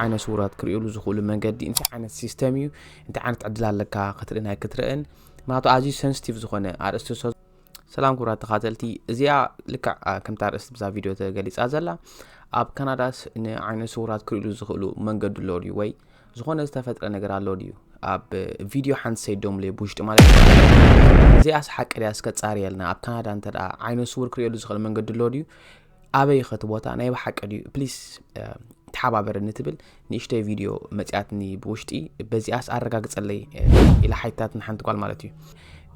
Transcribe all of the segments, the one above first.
ዓይነ ስውራት ክርእሉ ዝኽእሉ መንገዲ እንታይ ዓይነት ሲስተም እዩ፣ እንታይ ዓይነት ዕድል ኣለካ ክትርእን ኣይክትርእን። ምክንያቱ ኣዝዩ ሰንስቲቭ ዝኾነ ኣርእስቲ። ሰላም ክቡራት ተኻተልቲ፣ እዚኣ ልክዕ ከምታ ኣርእስቲ ብዛ ቪድዮ ተገሊፃ ዘላ፣ ኣብ ካናዳስ ንዓይነ ስውራት ክርእሉ ዝኽእሉ መንገዲ ኣሎ ድዩ ወይ ዝኾነ ዝተፈጥረ ነገር ኣሎ ድዩ? ኣብ ቪድዮ ሓንቲ ሰይድ ደምሌ ብውሽጢ ማለት እዩ። እዚኣስ ሓቂ ድያ? እስከ ፃርየልና። ኣብ ካናዳ እንተ ደኣ ዓይነ ስውር ክርእየሉ ዝኽእል መንገዲ ኣሎ ድዩ? ኣበይ ኸ እቲ ቦታ ናይ ብሓቂ ድዩ? ፕሊስ ተሓባበረኒ ትብል ንእሽተይ ቪድዮ መፅኣትኒ ብውሽጢ። በዚኣስ ኣረጋግፀለይ ኢላ ሓይታት ንሓንቲ ጓል ማለት እዩ።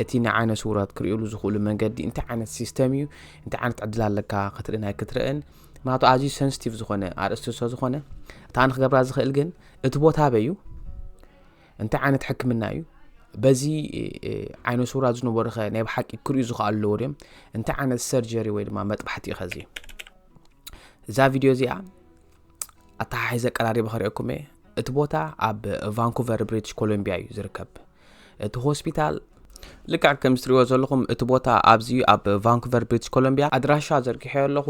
እቲ ንዓይነ ስውራት ክርእሉ ዝኽእሉ መንገዲ እንታይ ዓይነት ሲስተም እዩ፣ እንታይ ዓይነት ዕድል ኣለካ ክትርኢ ናይ ክትርእን። ምክንያቱ ኣዝዩ ሰንስቲቭ ዝኾነ ኣርእስቲ ስለ ዝኾነ፣ እታ ንክገብራ ዝኽእል ግን እቲ ቦታ ኣበይ እዩ፣ እንታይ ዓይነት ሕክምና እዩ፣ በዚ ዓይነ ስውራት ዝነበሩ ኸ ናይ ብሓቂ ክርእዩ ዝኽኣሉ ኣለዎ ድዮም፣ እንታይ ዓይነት ሰርጀሪ ወይ ድማ መጥባሕቲ እዩ ኸዚ። እዛ ቪድዮ እዚኣ ኣተሓሒዘ ቀራሪበ ከርእየኩም እየ። እቲ ቦታ ኣብ ቫንኩቨር ብሪቲሽ ኮሎምቢያ እዩ ዝርከብ። እቲ ሆስፒታል ልክዕ ከም ዝትሪእዎ ዘለኹም እቲ ቦታ ኣብዚ ኣብ ቫንኩቨር ብሪቲሽ ኮሎምቢያ። ኣድራሻ ዘርጊሐ ኣለኹ።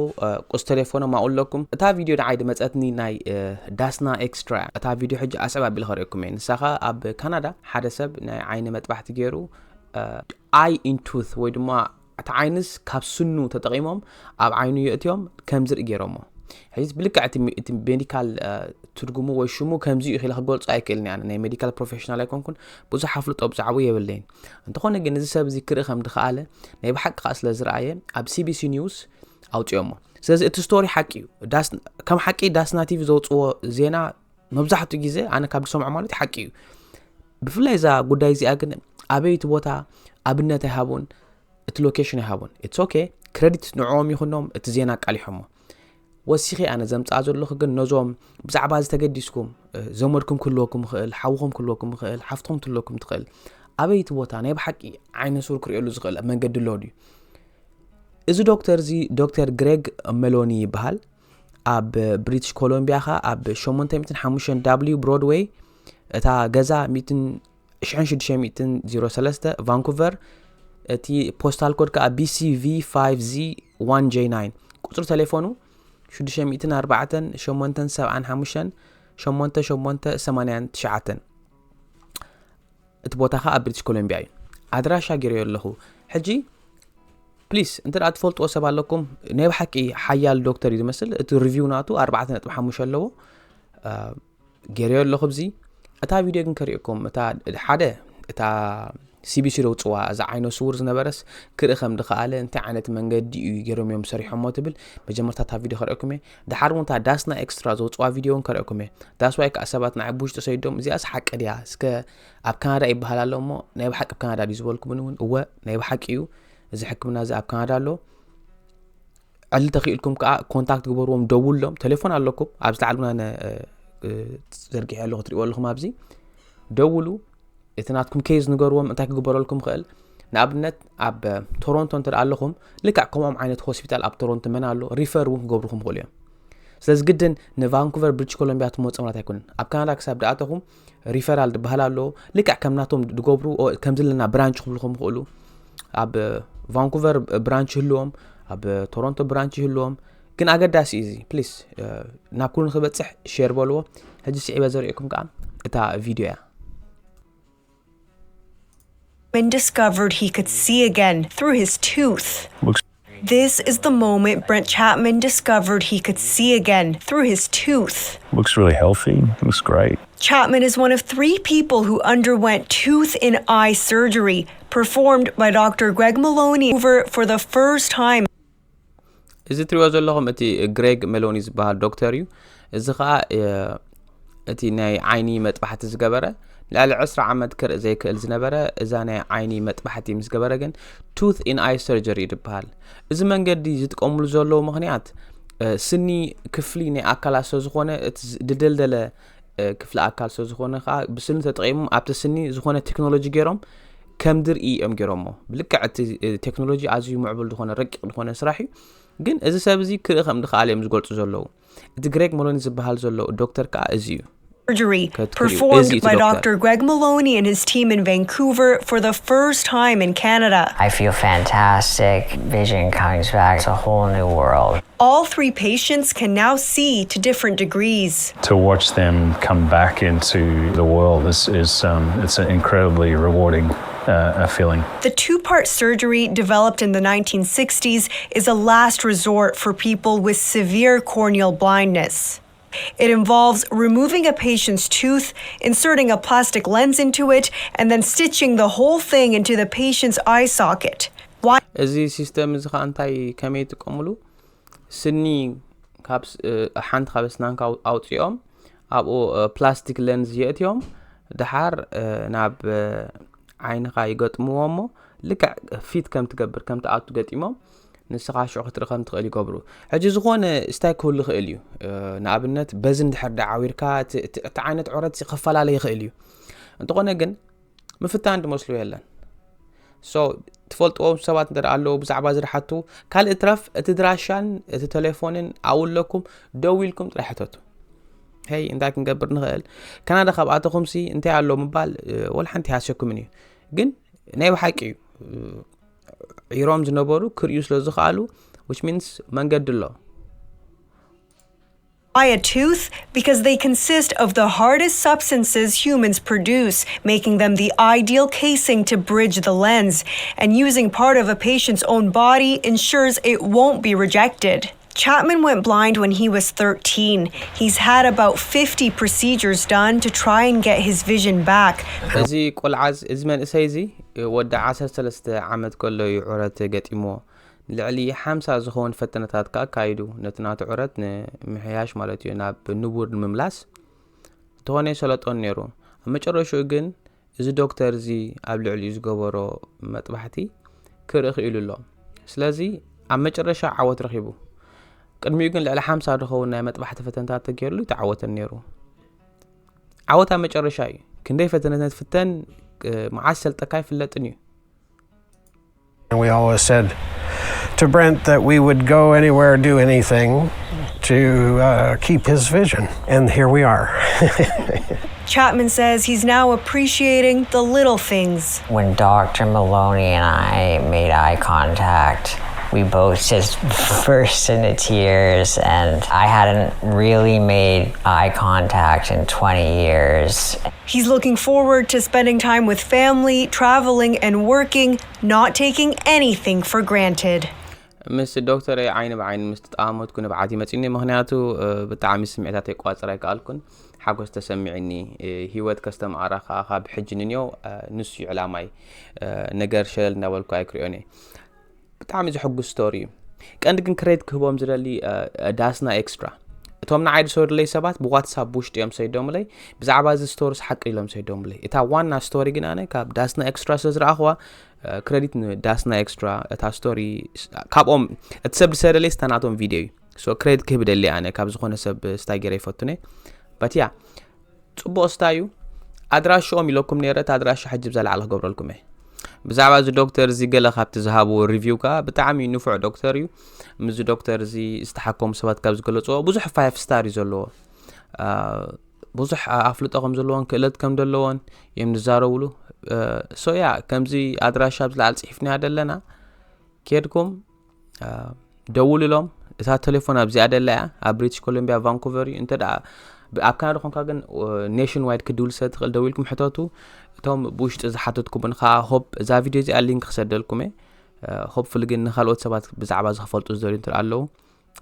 ቁስ ቴሌፎኖም ኣብኡ ኣለኩም። እታ ቪድዮ ንዓይ ድመፀትኒ ናይ ዳስና ኤክስትራ። እታ ቪድዮ ሕጂ ኣስዕብ ኣቢል ከርእየኩም እየ። ንሳኻ ኣብ ካናዳ ሓደ ሰብ ናይ ዓይኒ መጥባሕቲ ገይሩ ኣይ ኢንቱት ወይ ድማ እቲ ዓይንስ ካብ ስኑ ተጠቒሞም ኣብ ዓይኑ የእትዮም ከም ዝርኢ ገይሮሞ። ሕዚ ብልክዕ እቲ ሜዲካል ትርጉሙ ወይ ሽሙ ከምዚ እዩ ኢለ ክገልጾ ኣይክእልን እየ። ናይ ሜዲካል ፕሮፌሽናል ኣይኮንኩን፣ ብዙሕ ኣፍልጦ ብዛዕባኡ የብለይን። እንተኾነ ግን እዚ ሰብ እዚ ክርኢ ከም ድኸኣለ ናይ ብሓቂ ከዓ ስለ ዝረኣየ ኣብ ሲቢሲ ኒውስ ኣውፅኦሞ። ስለዚ እቲ ስቶሪ ሓቂ እዩ። ከም ሓቂ ዳስና ቲቪ ዘውፅዎ ዜና መብዛሕትኡ ግዜ ኣነ ካብ ዝሰምዖ ማለት ሓቂ እዩ። ብፍላይ እዛ ጉዳይ እዚኣ ግን ኣበይ እቲ ቦታ ኣብነት ኣይሃቡን፣ እቲ ሎኬሽን ኣይሃቡን። ኢትስ ኦኬ፣ ክረዲት ንዕኦም ይኹኖም እቲ ዜና ኣቃሊሖሞ። ወሲኺ ኣነ ዘምፅኣ ዘለኹ ግን ነዞም ብዛዕባ ዝተገዲስኩም ዘመድኩም ክህልወኩም ይኽእል፣ ሓውኹም ክህልወኩም ይኽእል፣ ሓፍትኹም ትህልወኩም ትኽእል። ኣበይ እቲ ቦታ ናይ ብሓቂ ዓይነ ስውር ክርእየሉ ዝኽእል መንገዲ ኣሎ ድዩ? እዚ ዶክተር እዚ ዶክተር ግሬግ መሎኒ ይበሃል። ኣብ ብሪቲሽ ኮሎምቢያ ኸ ኣብ ሸሞንተ ሚእትን ሓሙሽተን ዳብሊው ብሮድዌይ እታ ገዛ ሚእትን ሽሕን ሽዱሽተ ሚእትን ዜሮ ሰለስተ ቫንኩቨር። እቲ ፖስታል ኮድ ከዓ ቢ ሲ ቪ ፋይቭ ዚ ዋን ጄ ናይን። ቁፅሪ ቴሌፎኑ ሽዱሽተ ሚእትን ኣርባዕተን ሸሞንተን ሰብዓን ሓሙሽተን ሸሞንተ ሸሞንተ ሰማንያን ትሽዓተን። እቲ ቦታ ኸዓ ኣብ ብሪቲሽ ኮሎምቢያ እዩ። ኣድራሻ ገይረዮ ኣለኹ። ሕጂ ፕሊስ እንተ ደኣ ትፈልጥዎ ሰብ ኣለኩም፣ ናይ ብሓቂ ሓያል ዶክተር እዩ ዝመስል። እቲ ሪቪው ናቱ ኣርባዕተ ነጥቢ ሓሙሽተ ኣለዎ። ገይረዮ ኣለኹ ኣብዚ። እታ ቪድዮ ግን ከርእየኩም፣ እታ ሓደ እታ ሲቢሲ ዘውፅዋ እዛ ዓይነ ስውር ዝነበረስ ክርኢ ከም ድኸኣለ እንታይ ዓይነት መንገዲ እዩ ገይሮም እዮም ሰሪሖሞ ትብል መጀመርታ እታ ቪድዮ ከርእየኩም እየ። ድሓር እውን እታ ዳስና ኤክስትራ ዘውፅዋ ቪድዮ እውን ከርእየኩም እየ። ዳስዋይ ከዓ ሰባት ንዓይ ብውሽጢ ሰይዶም እዚኣስ ሓቂ ድያ እስከ ኣብ ካናዳ ይበሃል ኣሎ እሞ ናይ ብሓቂ ኣብ ካናዳ ድዩ ዝበልኩምኒ እውን እወ ናይ ብሓቂ እዩ። እዚ ሕክምና እዚ ኣብ ካናዳ ኣሎ። ዕሊ ተኽኢልኩም ከዓ ኮንታክት ግበርዎም፣ ደውሎም። ቴሌፎን ኣለኩም ኣብዚ ላዕሊ ምናነ ዘርጊሐ ኣለኹ ትሪእዎ ኣለኹም ኣብዚ ደውሉ። እቲ ናትኩም ኬዝ ንገርዎም እንታይ ክግበረልኩም ይኽእል። ንኣብነት ኣብ ቶሮንቶ እንተ ኣለኹም ልክዕ ከምኦም ዓይነት ሆስፒታል ኣብ ቶሮንቶ መን ኣሎ ሪፈር እውን ክገብርኩም ይኽእሉ እዮም። ስለዚ ግድን ንቫንኩቨር ብሪቲሽ ኮሎምቢያ ትመፁ ማለት ኣይኮነን። ኣብ ካናዳ ክሳብ ድኣተኹም ሪፈራል ዝበሃል ኣሎ። ልክዕ ከም ናቶም ዝገብሩ ከም ዘለና ብራንች ክብልኹም ይኽእሉ። ኣብ ቫንኩቨር ብራንች ይህልዎም፣ ኣብ ቶሮንቶ ብራንች ይህልዎም። ግን ኣገዳሲ እዩ እዚ ፕሊስ ናብ ኩሉ ንክበፅሕ ሼር በልዎ። ሕጂ ስዒበ ዘርእየኩም ከዓ እታ ቪድዮ እያ። And discovered he could see again through his tooth. This is the moment Brent Chapman discovered he could see again through his tooth. Looks really healthy. Looks great. Chapman is one of three people who underwent tooth and eye surgery performed by Doctor Greg Maloney over for the first time. እዚ ትሪእዎ ዘለኹም እቲ ግሬግ መሎኒ ዝበሃል ዶክተር እዩ። እዚ ኸዓ እቲ ናይ ዓይኒ መጥባሕቲ ዝገበረ ልዕሊ ዕስራ ዓመት ክርኢ ዘይክእል ዝነበረ እዛ ናይ ዓይኒ መጥባሕቲ ምስ ገበረ ግን ቱት ኢን ኣይ ሰርጀሪ እዩ ዝበሃል። እዚ መንገዲ ዝጥቀምሉ ዘለዉ ምኽንያት ስኒ ክፍሊ ናይ ኣካላት ስለ ዝኾነ እቲ ዝደልደለ ክፍሊ ኣካል ስለ ዝኾነ ከዓ ብስኒ ተጠቒሞም ኣብቲ ስኒ ዝኾነ ቴክኖሎጂ ገይሮም ከም ድርኢ እዮም ገይሮሞ። ብልክዕ እቲ ቴክኖሎጂ ኣዝዩ ምዕቡል ዝኾነ ረቂቕ ዝኾነ ስራሕ እዩ። ግን እዚ ሰብ እዚ ክርኢ ከም ድኸኣለ እዮም ዝገልፁ ዘለዉ። እቲ ግሬግ መሎኒ ዝበሃል ዘሎ ዶክተር ከዓ እዚ እዩ። surgery Good for you. performed Easy to by doctor. Doctor Greg Maloney and his team in Vancouver for the first time in Canada. I feel fantastic. Vision comes back. It's a whole new world. All three patients can now see to different degrees. To watch them come back into the world is, is um, it's an incredibly rewarding uh, a feeling. The two part surgery developed in the nineteen sixties is a last resort for people with severe corneal blindness. It involves removing a patient's tooth, inserting a plastic lens into it, and then stitching the whole thing into the patient's eye socket. Why? እዚ ሲስተም እዚ ከዓ እንታይ ከመይ ይጥቀምሉ? ስኒ ካብ ስ- እ፣ ሓንቲ ካብ ስናንካ ኣው- ኣውፅኦም ኣብኡ እ፣ ፕላስቲክ ለንዝ የእትዮም ድሓር እ፣ ናብ እ፣ ዓይንኻ ይገጥምዎ እሞ ልክዕ ፊት ከም ትገብር ከም ትኣቱ ገጢሞም ንስኻ ሽዑ ክትርኢ ከም ትኽእል ይገብሩ። ሕጂ ዝኾነ ስታይ ክህሉ ይኽእል እዩ። እ፣ ንኣብነት በዚ እንድሕር ዳዓዊርካ እቲ እቲ- እቲ ዓይነት ዑረት ክፈላለ ይኽእል እዩ። እንተኾነ ግን ምፍታን ዝመስሉ የለን። So ትፈልጥዎም ሰባት እንተ ኣለዉ ብዛዕባ ዝረሓቱ ካልእ ትረፍ እቲ ድራሻን እቲ ቴሌፎንን ኣብኡ ኣለኩም ደው ኢልኩም ጥራይ ሕተቱ። ሄይ እንታይ ክንገብር ንኽእል? ካናዳ ካብ ኣተኹምሲ እንታይ ኣሎ ምባል እ፣ ወላ ሓንቲ ይሃስየኩምን እዩ። ግን ናይ ብሓቂ እዩ እ፣ ዒሮም ዝነበሩ ክርእዩ ስለ ዝኽኣሉ which means መንገዲ ኣሎ። Why a tooth? Because they consist of the hardest substances humans produce, making them the ideal casing to bridge the lens. And using part of a patient's own body ensures it won't be rejected. Chapman went blind when he was thirteen. He's had about fifty procedures done to try and get his vision back. እዚ ቆልዓ እዚ- እዚ መንእሰይ እዚ ወዲ ዓሰርተ ሰለስተ ዓመት ከሎ እዩ ዑረት ገጢምዎ። ልዕሊ ሓምሳ ዝኸውን ፈተነታት ከዓ ኣካይዱ ነቲ ናቱ ዑረት ንምሕያሽ ማለት እዩ ናብ ንቡር ንምምላስ። እንተኾነ ይሰለጦን ነይሩ። ኣብ መጨረሽኡ ግን እዚ ዶክተር እዚ ኣብ ልዕሊኡ ዝገበሮ መጥባሕቲ ክርኢ ክኢሉ ኣሎ። ስለዚ ኣብ መጨረሻ ዓወት ረኺቡ። ቅድሚኡ ግን ልዕሊ ሓምሳ ዝኸውን ናይ መጥባሕቲ ፈተነታት ተገይሩሉ ይተዓወተን ነይሩ። ዓወት ኣብ መጨረሻ እዩ። ክንደይ ፈተነታት ፍተን እ፣ መዓስ ሰልጠካ ይፍለጥን እዩ። And we always said to Brent that we would go anywhere, do anything to uh, keep his vision. And here we are. Chapman says he's now appreciating the little things. When Doctor Maloney and I made eye contact, we both just burst into tears, and I hadn't really made eye contact in twenty years. He's looking forward to spending time with family, traveling, and working, not taking anything for granted. ምስ ዶክተር ዓይኒ ብዓይኒ ምስ ተጠማመትኩ ንብዓት ይመፅኒ። ምክንያቱ እ፣ ብጣዕሚ ስምዒታት የቋፅር ኣይከኣልኩን። ሓጎስ ተሰሚዕኒ። እ፣ ህይወት ከስተምኣራ ከዓ ካብ ሕጂ ንንዮ እ፣ ንሱ እዩ ዕላማይ። እ፣ ነገር ሸለል እናበልኩ ኣይክሪኦን እየ። ብጣዕሚ ዘሐጉስ ስቶሪ እዩ። ቀንዲ ግን ክሬድ ክህቦም ዝደሊ እ፣ ዳስና ኤክስትራ እቶም ንዓይ ዝሰዱለይ ሰባት ብዋትሳፕ ብውሽጢ እዮም ሰይዶምለይ። ብዛዕባ እዚ ስቶሪስ ሓቂ ኢሎም ሰይዶምለይ። እታ ዋና ስቶሪ ግን ኣነ ካብ ዳስና ኤክስትራ ስለ ዝረኣኽዋ ክሬዲት ንዳስና ኤክስትራ። እታ ስቶሪ ስ- ካብኦም እቲ ሰብ ዝሰደለይ ስታ ናቶም ቪድዮ እዩ። So ክሬዲት ክህብ ደሊ ኣነ ካብ ዝኾነ ሰብ ስታይ ገይረ ይፈቱነ። በትያ ፅቡቕ ስታ እዩ። ኣድራሽኦም ኢለኩም ነይረ። እቲ ኣድራሻ ሕጂ ብዛ ላዕሊ ክገብረልኩም እየ። ብዛዕባ እዚ ዶክተር እዚ ገለ ካብቲ ዝሃብዎ ሪቪው ከዓ ብጣዕሚ ንፉዕ ዶክተር እዩ። ምስዚ ዶክተር እዚ ዝተሓከሙ ሰባት ካብ ዝገለፅዎ ብዙሕ ፋይፍ ስታር እዩ ዘለዎ። አ፣ ብዙሕ ኣፍልጦ ከም ዘለዎን ክእለት ከም ዘለዎን እዮም ዝዛረብሉ። ሶ ያ ከምዚ ኣድራሻ ኣብዚ ላዕሊ ፅሒፍናያ ደለና ኬድኩም አ፣ ደውልሎም። እታ ቴሌፎን ኣብዚኣ ደላ እያ ኣብ ብሪቲሽ ኮሎምቢያ ቫንኩቨር እዩ። እንተ ደኣ ብ- ኣብ ካናዳ ኮንካ ግን ኔሽን ዋይድ ክድውል ስለ ትኽእል ደዊልኩም ሕተቱ። እቶም ብውሽጢ ዝሓተትኩምን ከዓ ሆፕ እዛ ቪድዮ እዚኣ ሊንክ ክሰደልኩም እየ። ሆፕፉሊ ግን ንካልኦት ሰባት ብዛዕባ ዝክፈልጡ ዝደልዩ እንተ ኣለዉ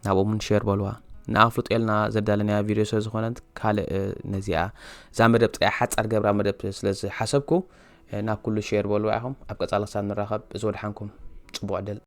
ናብኦም እውን ሼር በልዋ። ንኣፍልጦ ኢልና ዘዳለናያ ቪድዮ ስለ ዝኾነት ካልእ እ፣ ነዚኣ እዛ መደብ ጥራይ ሓፃር ገብራ መደብ ስለ ዝሓሰብኩ እ፣ ናብ ኩሉ ሼር በልዋ ኢኹም። ኣብ ቀፃሊ ክሳብ ንራኸብ እዚ ወድሓንኩም ፅቡቕ ዕድል።